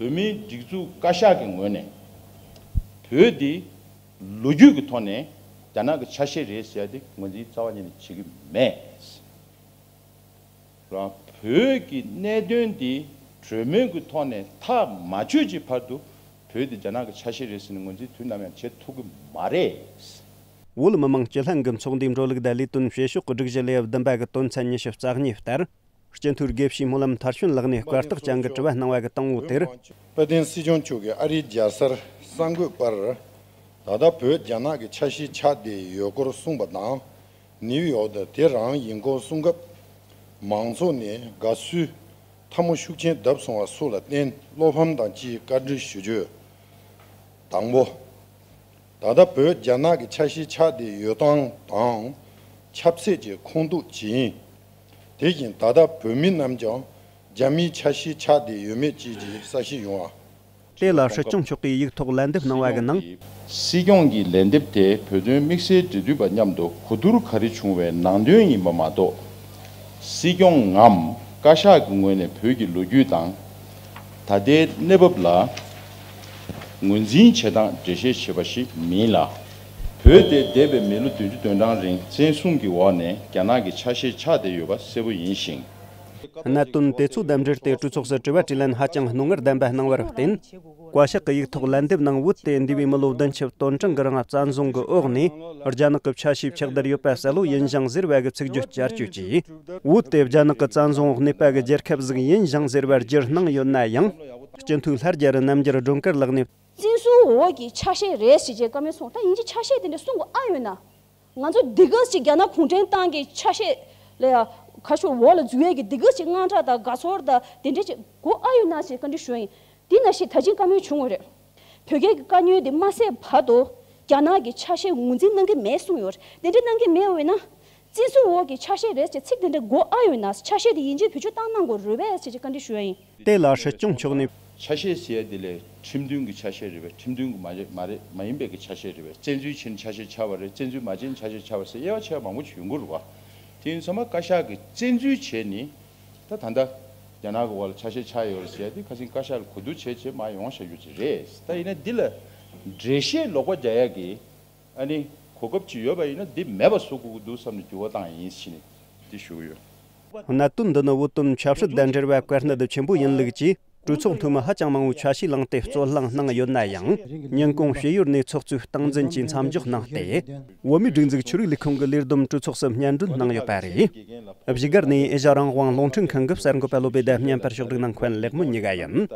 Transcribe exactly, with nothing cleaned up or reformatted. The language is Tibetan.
བོད་མིའི་སྒྲིག་འཛུགས་བཀའ་ཤག་གི་ངོས་ནས་བོད་འདི་ལོ་རྒྱུས་ཀྱི་ཐོག་ནས་རྒྱ་ནག་གི་ཆ་ཤས་རེད་ཟེར་ཡ་དེ་ངོས་འཛིན་རྩ་བ་ཉིད་ནས་བྱེད་ཀྱི་མེད། རང་བོད་ཀྱི་གནད་དོན་འདི་གྲོས་མོལ་གྱི་ཐོག་ནས་ཐག་མ་ཆོད་ཀྱི་བར་དུ་བོད་འདི་རྒྱ་ནག་གི་ཆ་ཤས་རེད་ཟེར་ནས་ངོས་འཛིན་དུས་ནམ་ཡང་བྱེད་ཐུབ་ཀྱི་མ་རེད། བོད་མི་མང་སྤྱི་ལྷན་གྱི་ཚོགས་འདུའི་འགྲོ་ལུགས་དང་ལས་དོན་བྱེད་ཕྱོགས་ཀྱི་སྒྲིག་གཞི་ལེའུ་བདུན་པ་གི་དོན་ཚན་ཉི་ཤུ་རྩ་གཉིས་ལྟར། སྤྱི་འཐུས་དགེ་བཤེས་སྨོན་ལམ་མཐར་ཕྱིན་ལགས་ནས་བཀའ་རྟགས་ཅན་གྱི་དྲི་བ་གནང་བ་གི་དང་པོ་དེར། དཔལ་ལྡན་སྲིད་སྐྱོང་མཆོག་གིས་ཨ་རིའི་རྒྱལ་སར་གསར་འགོད་པར། ད་ལྟ་བོད་རྒྱ་ནག་གི་ཆ་ཤས་ཆགས་བསྡད་ཡོད་སྐོར་གསུངས་པ་དང་། ནིའུ་ཡོག་ཏུ་དེ་རང་ཡིན་སྐོར་གསུང་སྐབས། མང་ཚོགས་ནས་དགའ་བསུའི་ཐལ་མོ་ཤུགས་ཆེན་བརྡབས་སོང་བ་སོགས་ལ་བརྟེན་བློ་ཕམ་དང་བཅས་བཀའ་འདྲི་ཞུ་རྒྱུ། དང་པོ། ད་ལྟ་བོད་རྒྱ་ནག་གི་ཆ་ཤས་ཆགས་བསྡད་ཡོད་སྟངས་དང་། ཆབ་སྲིད་ཀྱི་ཁུངས་གཏུགས་ཇི་ཡིན། དེ་བཞིན་ད་ལྟ་བོད་མི་རྣམས་ཀྱང་རྒྱ་མིའི་ཆ་ཤས་ཆགས་བསྡད་ཡོད་མེད་བཅས་ཀྱི་གསལ་བཤད་ཡོང་བ། དེ་ལ་སྲིད་སྐྱོང་མཆོག་གིས་ཡིག་ཐོག་ལན་འདེབས་གནང་བ་གི་ནང་། སྲིད་སྐྱོང་གི་ལན་འདེབས་དེ་བོད་དོན་དམིགས་བསལ་འབྲེལ་མཐུད་པ་མཉམ་དུ་གོ་བསྡུར་ག་རེ་བྱུང་བའི་ནང་དོན་ཡིན་པ་མ་གཏོགས། སྲིད་སྐྱོང་ངམ་བཀའ་ཤག་གི་ངོས་ནས་བོད་ཀྱི་ལོ་རྒྱུས་དང་། ད་ལྟའི་གནས་བབ་ལ་ངོས་འཛིན་བྱེད་སྟངས་འགྲེལ་བཤད་བྱས་པ་ཞིག་མིན་ལ། བོད་དེ་འདས་པའི་མི་ལོ་བདུན་ཅུ་དོན་གྲངས་རིང་བཙན་བཟུང་གི་འོག་ནས་རྒྱ་ནག་གི་ཆ་ཤས་ཆགས་བསྡད་ཡོད་པ་གསལ་པོ་ཡིན་ཞིང་། གནད་དོན་དེ་ཚོ་དང་འབྲེལ་ཏེ་གྲོས་ཚོགས་སུ་དྲི་བ་དྲིས་ལན་ཧ་ཅང་རྣོ་ངར་ལྡན་པ་གནང་བར་བརྟེན། བཀའ་ཤག་གི་ཡིག་ཐོག་ལན་འདེབས་ནང་བོད་དེ་འདས་པའི་མི་ལོ་བདུན་ཅུ་དོན་གྲངས་ཀྱི་རིང་བཙན་བཟུང་གི་འོག་ནས་རྒྱ་ནག་གི་ཆ་ཤས་ཆགས་བསྡད་ཡོད་པ་གསལ་པོ་ཡིན་ཞིང་ཟེར་བ་གི་ཚིག་བརྗོད་བསྐྱར་བཅོས་ཀྱིས། བོད་དེ་རྒྱ་ནག་གི་བཙན་བཟུང་འོག་གནས་པ་གི་རྒྱལ་ཁབ་ཟིག་ཡིན་ཞིང་ཟེར་བར་བསྒྱུར་གནང་ཡོད་ན་ཡང་། སྤྱི་འཐུས་ལྷ་རྒྱལ་རྣམ་རྒྱལ་སྒྲོལ་དཀར་ལགས་ནས། བཙན་བཟུང་འོག་གི་ཆ་ཤས་རེད་ཟེར་བྱས་བཀའ་མོལ་གསུངས། ད་ཡིན་གྱི་ཆ་ཤས་དེ་འདྲ་གསུང་དགོས་ཨ་ཡོད་ན། ང་ཚོ་འདི་ག་ཅིག་རྒྱ་ནག་གུང་ཁྲན་ཏང་གི་ཆ་ཤས་ལ་ཡ་ག་ཤོད་འོག་ལ་འཛུལ་ཡས་ཀྱི་འདི་ག་ཅིག་དངངས་སྐྲག་དང་དགའ་ཚོར་དང་དེ་འདྲ་ཅིག་དགོས་ཨ་ཡོད་ན་ཞེས་བཀའ་འདྲི་ཞུ་ཡ་ཡིན། དེ་ནང་བཞིན་ད་ཅིང་བཀའ་མོལ་བྱུང་བ་རེད། བོད་རྒྱའི་བཀའ་མོལ་དེ་མ་ཟད་བར་དུ་རྒྱ་ནག་གི་ཆ་ཤས་ངོས་འཛིན་གནང་གི་མེད་གསུངས་ཡོད་རེད། དེ་འདྲ་གནང་གི་མེད་འོས་ན། བཙན་བཟུང་འོག་གི་ཆ་ཤས་རེད་ཅེས་ཚིག་དེ་འདྲ་དགོས་ཨ་ཡོད་ན། ཆ་ཤས་དེ་ཡིན་གཅིག་བེད་སྤྱོད་བཏང་གནང་དགོས་རེད་པས་ཞེས་བཀའ་འདྲི་ཞུ་ཡ་ཡིན། དེ་ལ་སྲིད་སྐྱོང་མཆོག་ནས། ཆ་ཤས་ཟེར་ཡ་དེ་ལས་ཁྲིམས་མཐུན་གྱི་ཆ་ཤས་རེད་པས། ཁྲིམས་མཐུན་གྱི་མ་རེད་མ་རེད་མ་ཡིན་པའི་གི་ཆ་ཤས་རེད་པས། བཙན་འཛུལ་བྱས་ནས་ཆ་ཤས་ཆགས་པ་རེད། བཙན་འཛུལ་མ་བྱས་ནས་ཆ་ཤས་ཆགས་པ་ཟེར་དབྱེ་བ་ཕྱེ་བ་མང་པོ་ཅིག་ཡོང་གི་རེད་བ། དེ་ཡིན་ཚང་མ་བཀའ་ཤག་གིས་བཙན་འཛུལ་བྱས་ནས་ད་ད་ལྟ་རྒྱ་ནག་གི་འོག་ལ་ཆ་ཤས་ཆགས་ཡོད་རེད་ཟེར་ཡ་དེ་ཁ་སང་བཀའ་ཤག་ལ་གོ་བསྡུར་བྱས་བྱས་མར་ཡོང་བཞག་རྒྱུ་ཅིག་རེད། ད་ཡིན་ན་འདི་ལ་འགྲེལ་བཤད་ལོག་པ་རྒྱག་ཡ་གི་ཨ་ནི་གོ་སྐབས་ཅིག་ཡོད་པ་ཡིན་ན་འདི་མེད་པ་བཟོ་དགོས་ཀྱི་འདུག་བསམ་ནས་འགྱུར་བ་བཏང་ཡིན་ཞེས་ནས་འདི་ཞུ་གི་ཡོད། གནད་དོན་འདི་ནི་བོད་དོན་ཆབ་སྲིད་དང་འབྲེལ་བའི་བཀའ་གནད་ཆེན་པོ་ཡིན་ལུགས་ཀྱིས། གྲོས་ཚོགས་འཐུས་མི་ཧ་ཅང་མང་བོའི་ཆ་ཤས་བླངས་ཏེ་རྩོད་གླེང་གནང་ཡོད་ན་ཡང་། ཉིན་གུང་ཕྱེད་ཡོལ་ནས་ཚོགས་གཙོས་སྟངས་འཛིན་གྱིས་མཚམས་འཇོག་གནང་སྟེ། བོད་མིའི་སྒྲིག་འཛུགས་ཆོས་རིག་ལས་ཁུངས་ཀྱི་ལས་བསྡོམས་གྲོས་ཚོགས་སུ་སྙན་སྒྲོན་གནང་ཡོད་པ་རེད། བཞུགས་སྒར་ནས་ཨེ་ཤ་རང་དབང་རླུང་འཕྲིན་ཁང་གི་གསར་འགོད་པ་བློ་བྷེ་དང་བརྙན་པར་ཕྱོགས་སྒྲིག་གནང་མཁན་ལེགས་མོ་ཉི་ག་ཡིན།